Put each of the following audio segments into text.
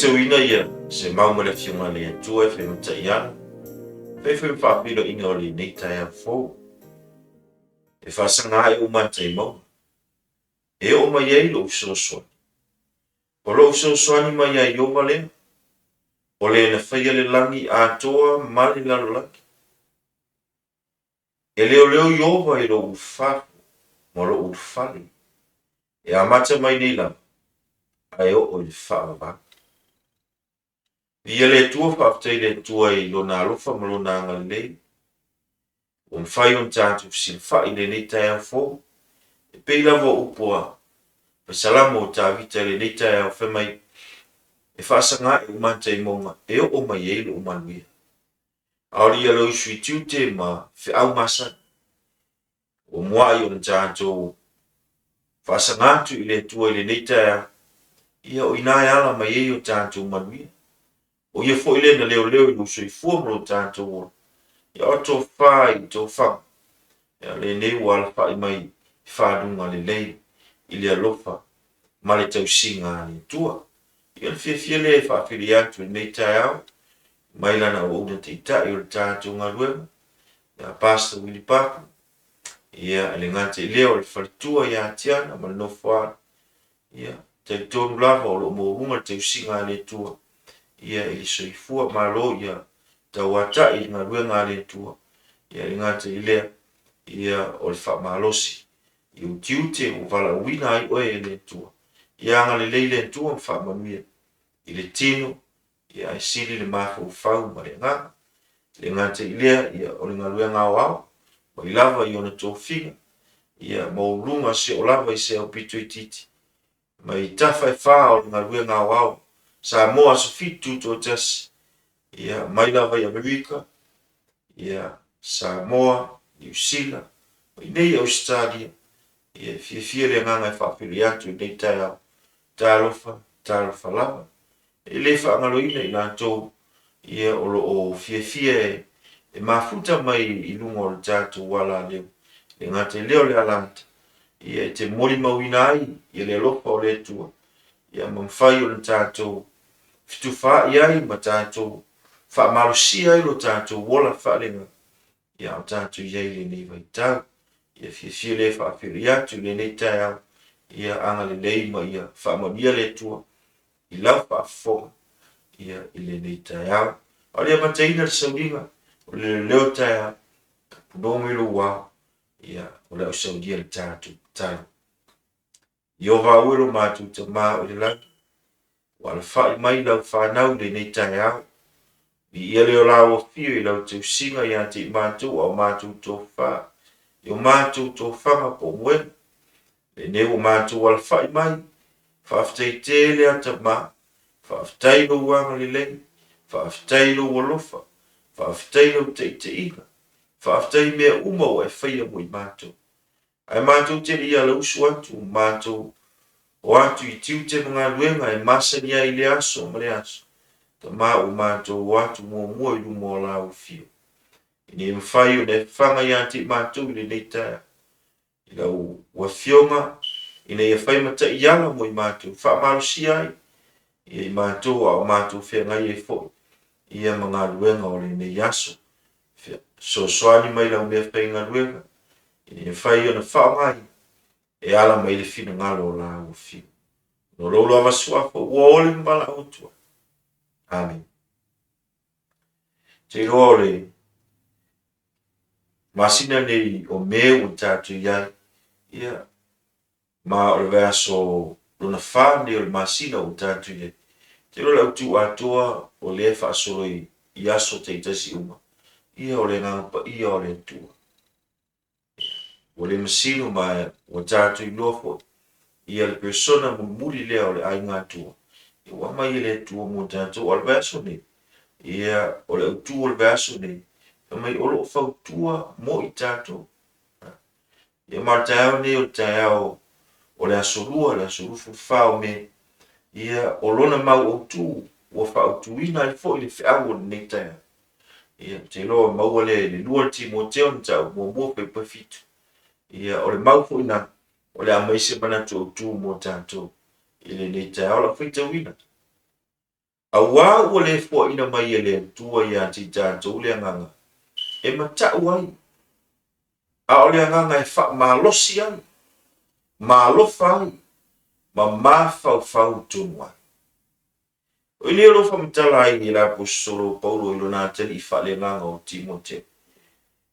Faitauina ia se mau ma le Afioga a le Atua e fai ma taiala, fai foi ma faafeiloaiga o lenei taeao fou. E faasaga ae ou matai mauga, e oo mai ai lou fesoasoani. O lou fesoasoani mai ia Ieova lea, o le na faia le lagi atoa ma le lalolagi. E leoleo Ieova i lou ulufafo ma lou ulufale, e amata mai nei lava ae oo i le faavavau. Viia le Atua, faafetai i le Atua i Lona alofa ma Lona agalelei, ua mafai ona tatou fesilafai i lenei taeao fou. E pei lava o upu a Fai Salamo o Tavita i lenei taeao, fai mai, E faasaga ae ou mata i mauga e oo mai ai lou manuia. A o le ia lou usu i tiute ma feau masani, ua muai ona tatou faasaga atu i le Atua i lenei taeao, ia o i ina e ala mai ai o tatou manuia. O ia foi lea na leoleo i lou soifua ma lo tatou ola, ia o tofa i tofaga, ia lenei ua alafai mai i faluga lelei i le alofa ma le tausiga a le Atua. Ia ona fiafia lea e faafili atu i lenei taeao mai lana auauna taitai o le tatou galuega, ia Pastor Willie Papu, ia e le gata i lea o le faletua ia Tiana ma le nofoaalo, ia talitonu lava o lo o maualuga le tausiga a le Atua, ia i le soifua malo ia tauatai i le galuega a le Atua, ia e le gata i lea, ia o le faamalosi i ou tiute ua valaauina ai oe e le Atua. Ia agalelei le Atua ma faamanuia i le tino, ia ae sili le mafaufau ma le agaga. E le gata i lea, ia o le galuega aoao, mai lava i ona tofiga, ia maualuga seoo lava i se aupito itiiti, mai tafa e fā o le galuega aoao, Samoa Aso Fitu Tutoatasi, ia mai lava i Amerika, ia Samoa, Niu Sila, ma inei i Ausetalia, ia e fiafia le agaga e faafeiloai atu i lenei taeao. Talofa, talofa lava. E le faagaloina i latou ia o lo o fiafia e mafuta mai i luga o le tatou alaleo, e le gata i lea o le alaata, ia e te molimauina ai ia le alofa o le Atua, ia ma mafai ona tatou fetufaai ai ma tatou faamalosia ai lo tatou ola faaleagaga, ia a o tatou i ai i lenei vaitau. Ia fiafia lea e faafeiloai atu i lenei taeao, ia agalelei ma ia faamanuia le Atua i lau faafofoga ia i lenei taeao. A o le amataina le sauliga o le leoleo taeao, tapunoa mai lou ao, ia o le a ou saulia le tatou tatalo. Ieova aue lo matou Tama o i le lagi, ua alafai mai lau fanau i lenei taeao. Viia le o lau afio i lau tausiga ia te i matou a o matou tofa, i o matou tofaga po o moega. Lenei ua matou alafai mai, faafetai tele a Tama, faafetai lou agalelei, faafetai lou alofa, faafetai lau taitaiga, faafetai i mea uma ua e faia mo i matou. Ae matou te le i alausu atu, matou o atu i tiute ma galuega e masani ai i lea aso ma lea aso, Tama ua matou o atu muamua i luma o lau afio, ina ia mafai ona e fafaga ia te i matou i lenei taeao, i lau Afioga, ina ia fai ma taiala mo i matou, faamalosia ai ia i matou a o matou feagai ai foi ia ma galuega o lenei aso. Fesoasoani mai lau meafaigaluega, ina ia mafai ona faaaogaina e ala mai le finagalo o lau Afioga. Ona o lou lava suafa ua ole ma valaau atu ai. Amene. Te iloa o le masina nei o Me ua tatou i ai, ia, ma o le vaiaso lona fa nei o le masina ua tatou i ai. Te iloa o le autu atoa o lea e faasolo i aso taitasi uma, ia o le Agaga Paia o le Atua. Ua le masino ma ua tatou iloa foi ia le persona mulimuli lea o le aiga Atua, ia ua aumai e le Atua mo tatou. A o le vaiaso nei, ia o le autu o le vaiaso nei, fai mai o lo o fautua mo i tatou. Ia ma o le taeao nei o le taeao o le aso lua, le aso 24 o Me, ia o lona mau autu ua faautuina ai foi le feau o lenei taeao. Ia, ou te iloa ua maua lea i le 2 Timoteo na tau muamua fuaiupu 7. Ia, o le mau foi na, o le a aumai se manatu autu mo tatou i lenei taeao. O lau faitauina. Auā ua le fuaina mai e le Atua ia te i tatou le agaga e mata'u ai, a o le agaga e faamalosi ai, ma alofa ai, ma mafaufau tonu ai. O i nei o lo o faamatala ai e le Aposetolo o Paulo i lona atalii faaleagaga o Timoteo.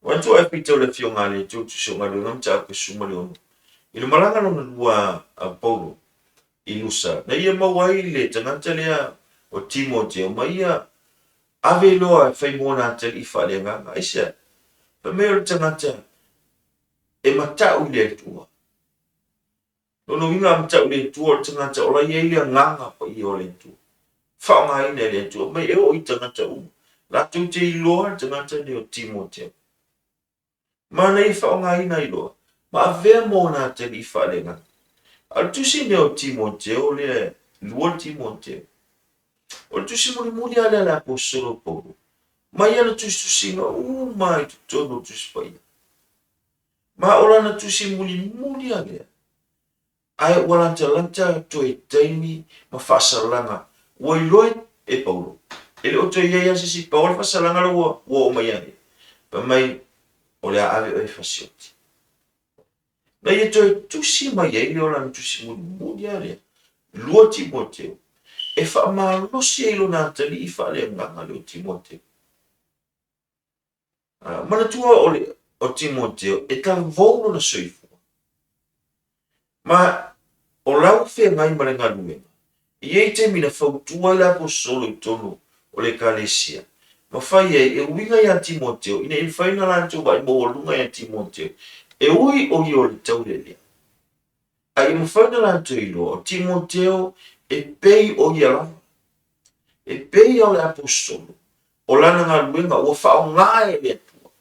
Manatua e faitau le Afioga a le Atua i le Tusi o Galuega Mataupu 16, i le malaga lona lua a Paulo i Lusa, na ia maua ai le tagata lea o Timoteo ma ia ave loa e fai mo ona atalii faaleagaga. Aisea? Fai mai o le tagata e mata'u i le Atua. Lona uiga a mata'u i le Atua o le tagata o la e i ai le agaga paia o le Atua, faaaogaina e le Atua, mai e oo i tagata uma latou te iloa le tagata lenei o Timoteo. Ma na ia faaaogaina ai loa, ma avea mo ona atalii faaleagaga. A o le tusi lenei o Timoteo lea, 2 Timoteo, o le tusi mulimuli lava lea a le Aposetolo o Paulo, mai ana tusitusiga uma i totonu o le Tusi Paia. Ma o lana tusi mulimuli lava lea, Ae ua latalata toe taimi ma faasalaga ua iloa e Paulo, e le o toe i ai lava se isi pau o le faasalaga la ua oo mai ia ia, fai mai, O le a ave oe e fasioti. Na ia toe tusi mai ai lea o lana tusi mulimuli lava lea, 2 Timoteo, e faamalosi ai lona atalii faaleagaga lea o Timoteo. Manatua o le o Timoteo e talavou lona soifua. Ma o la ua feagai ma le galuega. E i ai taimi na fautua ai le aposolo i totonu o le Ekalesia, ma fai ai e uiga iā Timoteo ina ia mafai ona latou vaai maualuga iā Timoteo, e ui o ia o le taulelea. A ia mafai ona latou iloa, o Timoteo e pei o ia lava, e pei lava o le aposolo, o lana galuega ua faaaoga e le Atua.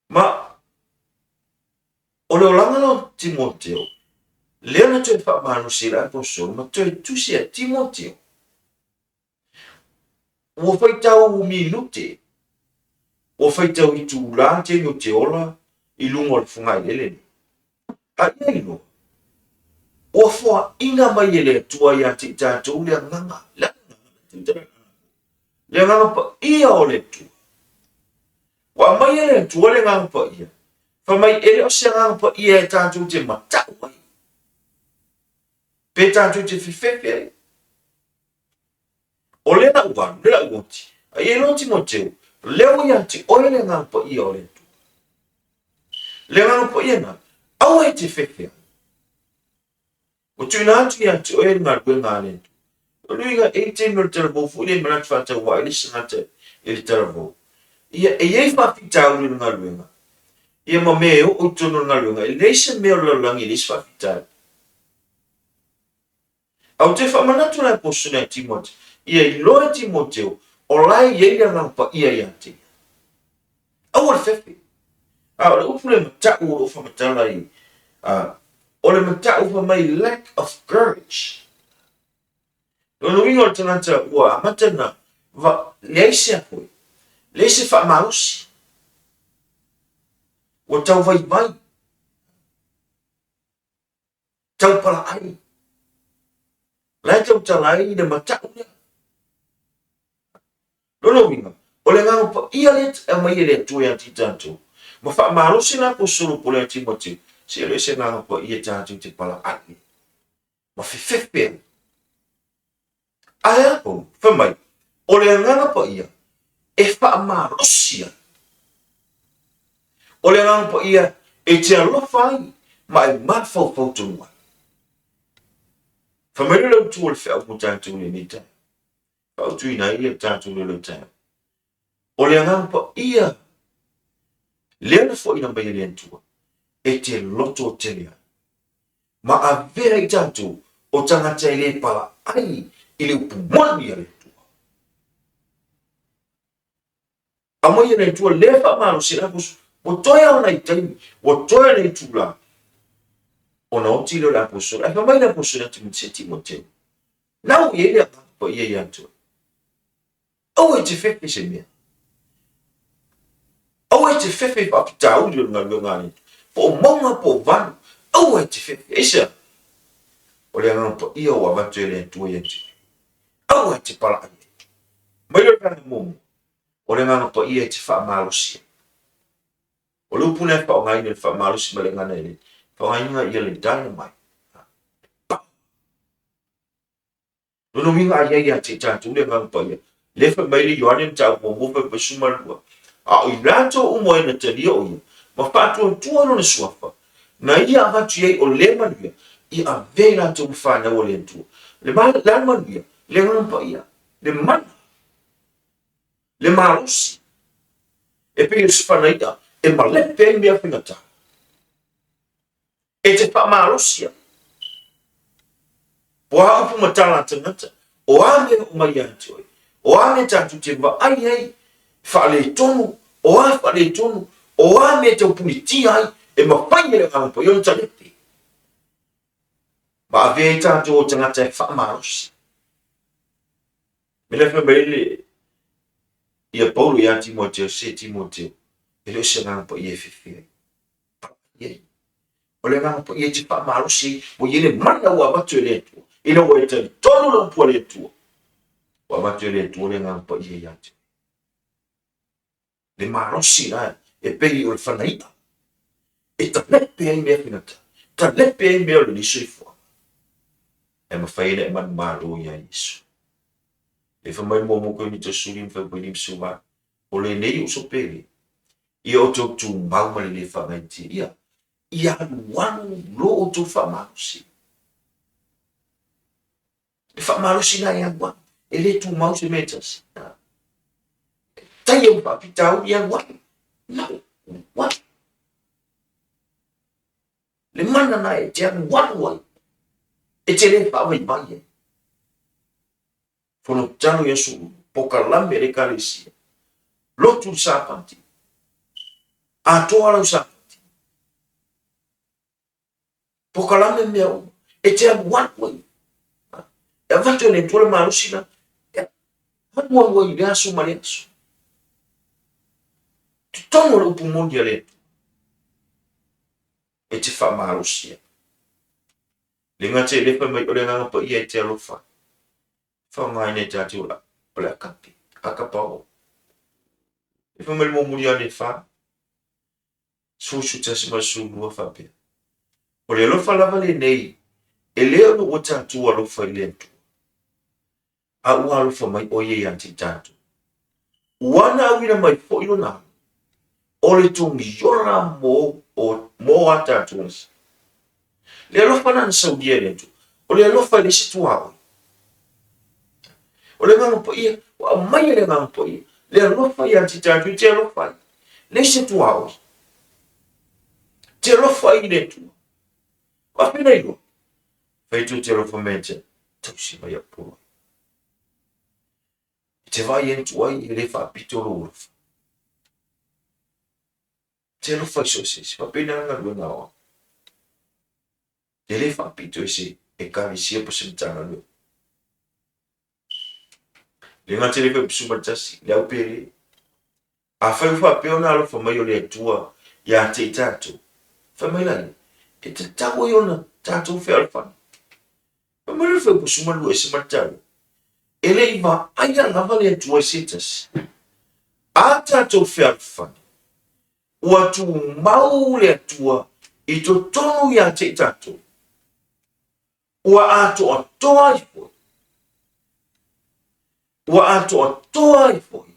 Ma o le olaga la o Timoteo, lea na toe faamalosi ai le aposolo ma toe tusi ia Timoteo. Ua faitau minute, ua faitau itulā le taimi ou te ola i luga o le fogaeleele lenei. A ia iloa, ua foaina mai e le Atua ia te i tatou le agaga, le agaga, le agaga paia o le Atua. Ua aumai e le Atua le agaga paia, fai mai e le o se agaga paia e tatou te mata'u ai, pe tatou te fefefe ai. O lea la ua alu, lea la ua oti. A ia iloa Timoteo, lea ua ia te oe le Agaga Paia o le Atua. Le Agaga Paia na, aua e te fefe ai. Ua tuuina atu ia te oe le galuega a le Atua. O le uiga, e i ai taimi o le talavou foi lea e manatu faatauvaa ai le isi tagata i le talavou. Ia, e i ai faafitauli o le galuega, ia ma mea e oo i totonu o le galuega, e leai se mea o le lalolagi e leai se faafitauli. A ou te faamanatu le aposolo ia Timoteo, ia iloa e Timoteo, o la e i ai le Agaga Paia ia te ia. Aua le fefe. A o le upu lea mata'u o lo o faamatala i, a, o le mata'u fai mai lack of courage. Lona uiga o le tagata ua amata na va, leai se a foi, leai se faamalosi. Ua tau vaivai. Tau palaai. La e tautala ai le mata'u lea. Lona uiga, o le Agaga Paia lea e aumai e le Atua ia te i tatou, ma faamalosi le Aposolo Pole ia Timoteo, se e le o se Agaga Paia tatou te palaai ai, ma fefefe ai. Ae a Paulo? Fai mai, o le Agaga Paia e faamalosi ai. O le Agaga Paia e te alofa ai ma e mafaufau tonu ai. Fai mai le lautu o le feau mo tatou i lenei taeao. Fautuina ai le tatou lelei taeao. O le Agaga Paia lea na foaina mai e le Atua e te loto tele ai ma avea i tatou o tagata e le palaai i le upu moni a le Atua. Aumai e le Atua lea faamalosi ai le Ua toe lava nai taimi, ua toe nai itula ona oti lea o le aposolo. Ae fai mai le aposolo ia Timoteo, se Timoteo, na ua i ai le Agaga Paia ia te oe. Aua e te fefe i se mea. Aua e te fefe i faafitauli o le galuega a le Atua. Po o mauga po o vanu, aua e te fefe. Aisea? O le Agaga Paia ua avatu e le Atua ia te oe. maua e te palaai ai. Mai le vaega muamua, o le Agaga Paia e te faamalosi ai. O le upu lea e faaaogaina i le faamalosi ma le gagana e le faaaogaina ia le dynamite. Power. Lona uiga a i ai ia te i tatou le Agaga Paia, lea fai mai le Ioane mataupu muamua fai mai 12, a o i latou uma e na talia o ia, ma faatuatua i lona suafa, na ia avatu i ai o lea manuia, ia avea i latou ma fanau a le Atua. Le ma, le a le manuia? Le Agaga Paia, le mana, le malosi, e pei o se fana i'a e malepe ai mea faigata. E te faamalosi ai. O a upu ma tala a tagata, o a mea o mai ia te oe, o a mea tatou te vaai ai faaletonu, o a faaletonu, o a mea tau punitia ai, e mafai e le Agaga Paia ona talepe. Ma avea ai tatou o tagata e faamalosi. Mea lea fai mai le ia Paulo ia Timoteo, se Timoteo, e le o se Agaga Paia e fefe ai. I ai. O le Agaga Paia e te faamalosi ai, ua i ai le mana ua avatu e le Atua, ina ua e talitonu le upu a le Atua, ua avatu e le Atua le Agaga Paia ia te oe. Le malosi la e pei o le fana i'a, e talepe ai mea faigata, talepe ai mea o lenei soifuaga, ae mafai ona e manumalo ia Iesu. E fai mai muamua Korinito 15 ma 58, O lenei uso pele, ia outou tumau ma le le faagaitia, ia, ia alualu lo outou faamalosi. Le faamalosi na e alualu, e le tumau se mea e tasi. E taia ma faafitauli e alualu, lau, alualu. Le mana na e te alualu ai, e te le faavaivai ai. Fono tatalo i aso uma, pokalame a le Ekalesia, lotu le Sapati, atoa lau Sapati, pokalame mea uma, e te alualu ai. E avatu e le Atua le malosi la, e alualu ai i le aso ma le aso. Totonu o le upu moni a le Atua, e te faamalosi ai. Le gata i lea fai mai o le Agaga Paia e te alofa ai. Faaaogaina e tatou o le akapi, akapao. E fai mai le muamuli ane fa, 11 ma le 12 faapea, O le alofa lava lenei, e le ona ua tatou alofa i le Atua, a ua alofa mai ʻo ia ia te tatou. Ua na auina mai foi lona Alo, o le togiola mo, o, mo a tatou aso. Le alofa na na saulia e le Atua, o le alofa e leai se tuaoi. O le Agaga Paia, ua aumaia le Agaga Paia, le alofa ia te tatou, te alofa ai. Leai se tuaoi. Te alofa ai i le Atua. Faafetai iloa. Fai atu te alofa mai te tausi mai au polo. I te vaai atu ai e le faapito lou alofa. Te alofa i so o se isi, faapena le galuega a oe. E le faapito i se ekalesia po o se Matagaluega. Le gata i le 51, le au pele. Afai ua faapea ona alofa mai o le Atua ia te i tatou, fai mai laia, e tatau ai ona tatou fealofani. Fai mai le 52 e se matau, e le i vaaia lava le Atua i se tasi. A tatou fealofani, ua tumau le Atua i totonu ia te i tatou. Ua atoatoa ai foi. Ua atoatoa ai foi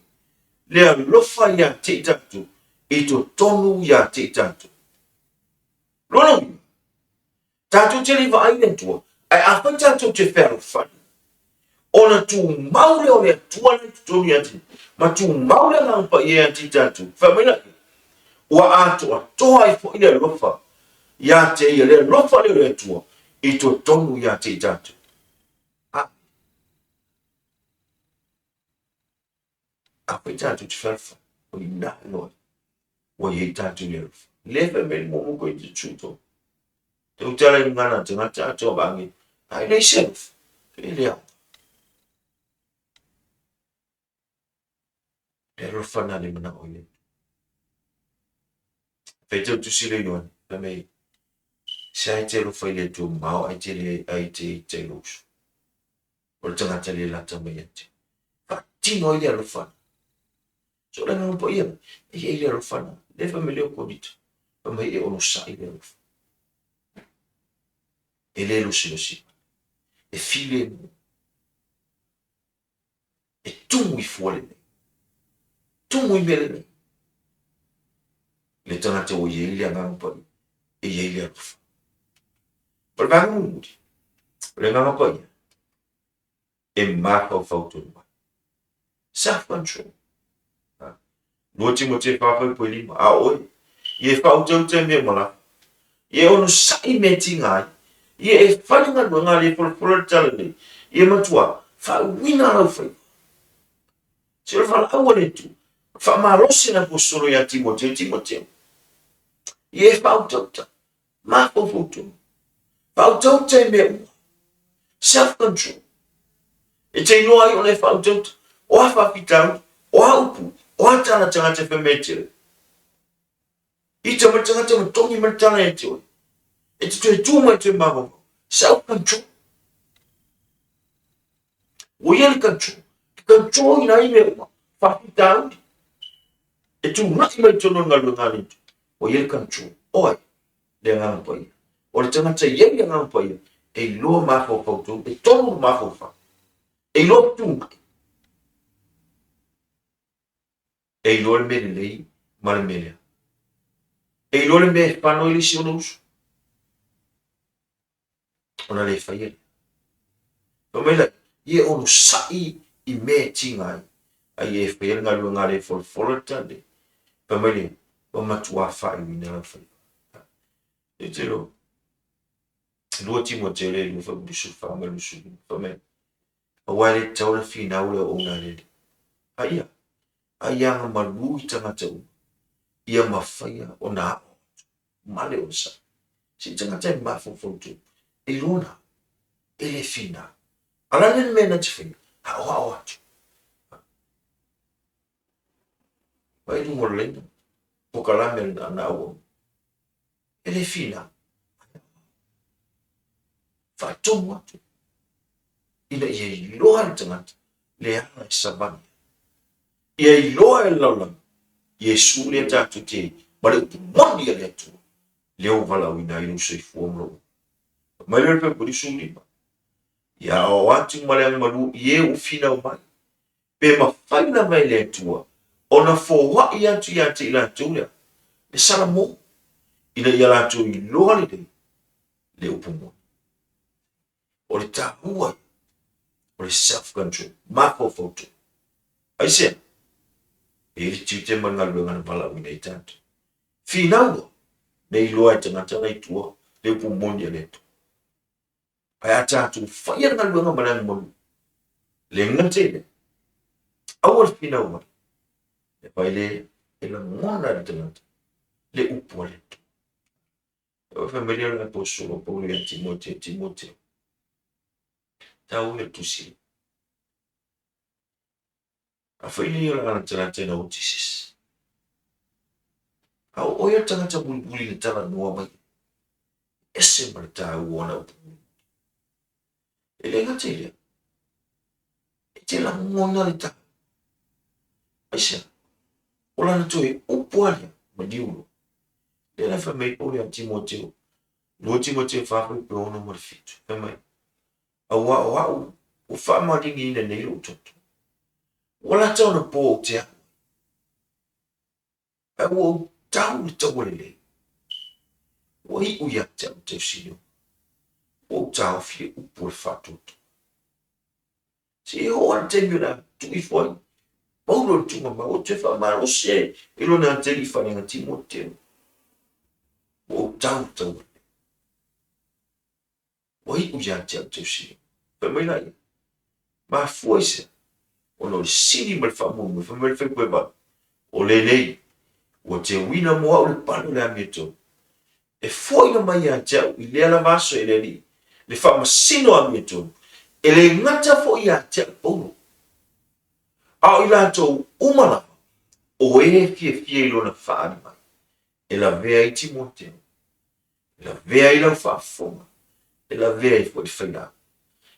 le alofa ia te i tatou i totonu ia te i tatou. Lona uiga, tatou te le i vaai i le Atua, ae afai tatou te fealofani, ona tumau lea o le Atua la i totonu ia te, ma tumau le Agaga Paia ia te i tatou. Fai mai laia, ua atoatoa ai foi le alofa ia te ia, le alofa lea o le Atua i totonu ia te i tatou. A, afai tatou te fealofani, o i ina loa ua i ai tatou i le alofa. Le fai mai le muamua koe te tuto. Te utala i ngana tagata atoa vaangi. Ai nei se alofa. E le ao. Le alofa na le manao i le. Fai te utusi le Ioane. Fai mai, se ai te alofa i le Atua mao ai te le ai te i te usu. O le tagata le lata mai ia te. Faatino ai le alofa. So le agaga paia, e i ai le alofa na. Le fai mai lea o Korito, fai mai e onosai le alofa. E le losilosi mai. E filemu. E tumu i fua lelei. Tumu i mea lelei. Le tagata ua i ai le agaga paia, e i ai le alofa. O le vaega mulimuli, o le agaga paia, e mafaufau tonu ai. Self control. 2 Timote 4:5, A o oe, ia e faautauta i mea uma lava, ia e onosai i mea e tiga ai, ia e fai le galuega a le folafola le tala lelei, ia matua faauiina lau faiva. Se o le valaau a le Atua, faamalosi le Aposolo ia Timoteo, Timoteo, ia e faautauta, mafaufau tonu, faautauta i mea uma, self control. E te iloa ai ona e faautauta, o a faafitauli, o a upu, o a tala tagata e fai mai ia te oe. Ita mai le tagata ma togi mai le tala ia te oe. E te toe tu mai toe mafaufau. Self control. Ua ia le control. Ke control ina ai mea uma. Faafitauli. E tūnaʻi mai tonu o le galuega a le Atua. Ua ia le control. O ai? Le Agaga Paia. O le tagata e iai le Agaga Paia, e iloa mafaufau tonu, e tonu le mafaufau. E iloa fetuunai. E iloa le mea lelei ma le mea leaga. E iloa le mea e fano ai le isi ona uso. Ona le faia lea. Fai mai la, ia e onosai i mea e tiga ai, a ia e faia le galuega a le folafola le tale. Fai mai lea, ua matuā faaiuina lau faiva. E te iloa, 2 Timoteo le 2 fai 24 ma le 25, fai mai, aua e le tatau ona finau le auauna a le Alii. A ia, a ia agamalu i tagata uma, ia mafaia ona aoao atu ma le onosai. Se tagata e mafaufau tonu, e iloa na, e le finau. A o le a le mea na te faia? Aoao atu. Vai luga o le laina, pokalame na auauna. E le finau. Faatonu atu ina ia iloa le tagata le ala e savali ai. Ia iloa e le lalolagi, Iesu lea tatou te ma le upu moni a le Atua, lea ua valaauina ai lou soifua ma lou ola. Fai mai lea o le pepa 25, Ia aoao atu ma le agamalu i e ua finau mai, pe mafai lava e le Atua ona foai atu ia te i latou lea, le Salamo, ina ia latou iloa lelei le upu moni. O le taua ia o le self control, mafaufau tonu. Aisea? E i ai le tiute ma le galuega na valaauina ai tatou. Finau loa, ne i iloa e tagata la i tua le upu moni a le Atua. Ae a tatou faia le galuega ma le agamalu, le gata i lea, aua le finau mai, e fai le e lagona e le tagata le upu a le Atua. E fai mai lea o le aposolo Paulo ia Timoteo, Timoteo, tau ia tusi lea. Afai nei o le a latalata ina oti se isi. A o oe le tagata mulimuli na talanoa mai, e ese ma le taua o ana upu mulimuli. E le gata i lea, e te lagona le taua. Aisea? O lana toe upu lava lea, maliu loa. Lea la e fai mai Paulo ia Timoteo, 2 Timoteo 4, 6 ma le 7, fai mai, Aua o au ua faamaliliina nei lou toto. Ua lata ona po ou te alu ai, ae ua ou tau le taua lelei. Ua iu ia te au le tausinioga, ua ou taofi le upu o le faatuatua. Se i oo lava le taimi o le a tuu ifo ai Paulo i le tuugamau, ou te faamalosi ai i lona atalii faleaga Timoteo. Ua ou tau le taua lelei. Ua iu ia te au tausinioga. Fai mai la ia, Mafua i sea? Ona o le sili ma le faamoemoe, fai mai le faipule o lenei, ua teuina mo au le pale o le amiotonu, e foaina mai ia te au i lea lava aso e le Alii le faamasino amiotonu, e le gata foi ia te au Paulo, a o i latou uma lava o e fiafia i lona faaali mai, e lavea ai Timoteo, E lavea ai lau faafofoga, e lavea ai foi le failauga.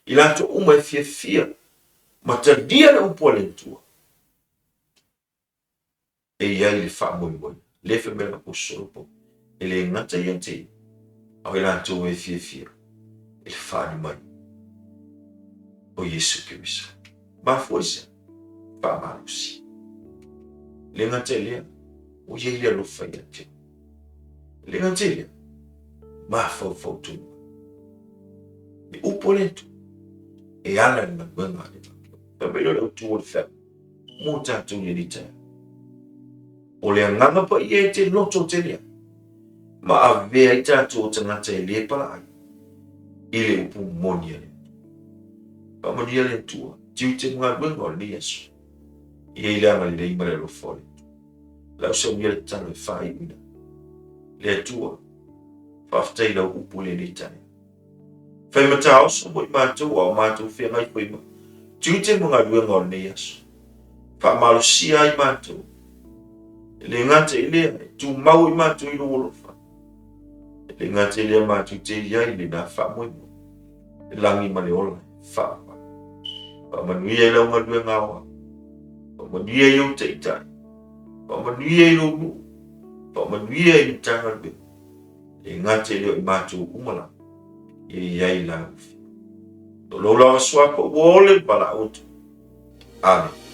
I latou uma e fiafia ma talia le upu a le Atua, e i ai le faamoemoe. Lea fai mai le Aposetolo Paulo, e le gata ia te ia, a o i latou e fiafia i le faaali mai o Iesu Keriso. Mafua i se a? Faamalosi. E le gata i lea, ua i ai le alofa ia te oe. E le gata i lea, mafaufau tonu ai. Le upu a le Atua, e ala i le galuega a le Atua. Fai mai lea o le autu o le feau mo tatou i lenei taeao. O le agaga paia e te loto tele ai, ma avea ai tatou o tagata e le palaai i le upu moni a le Atua. Faamanuia le Atua, tiute ma galuega o lenei aso. I ai le agalelei ma le alofa o le Atua. Lau saunia le tatalo e faaiuina. Le Atua, faafetai i lau upu i lenei taeao. Fai mataoso mo i matou a o matou feagai foi ma tiute ma galuega o lenei aso. Faamalosia ai matou. E le gata i lea, e tumau ai matou i lou alofa. E le gata i lea matou te i ai i lena faamoemoe. Le lagi ma le ola e faavavau. Faamanuia i lau galuega aoao. Faamanuia i ou taitai. Faamanuia i lou nuu. Faamanuia i Matagaluega. E gata i lea o i matou uma lava, ia i ai la ua. O lou lava suafa ua ole ma valaau atu. Amen.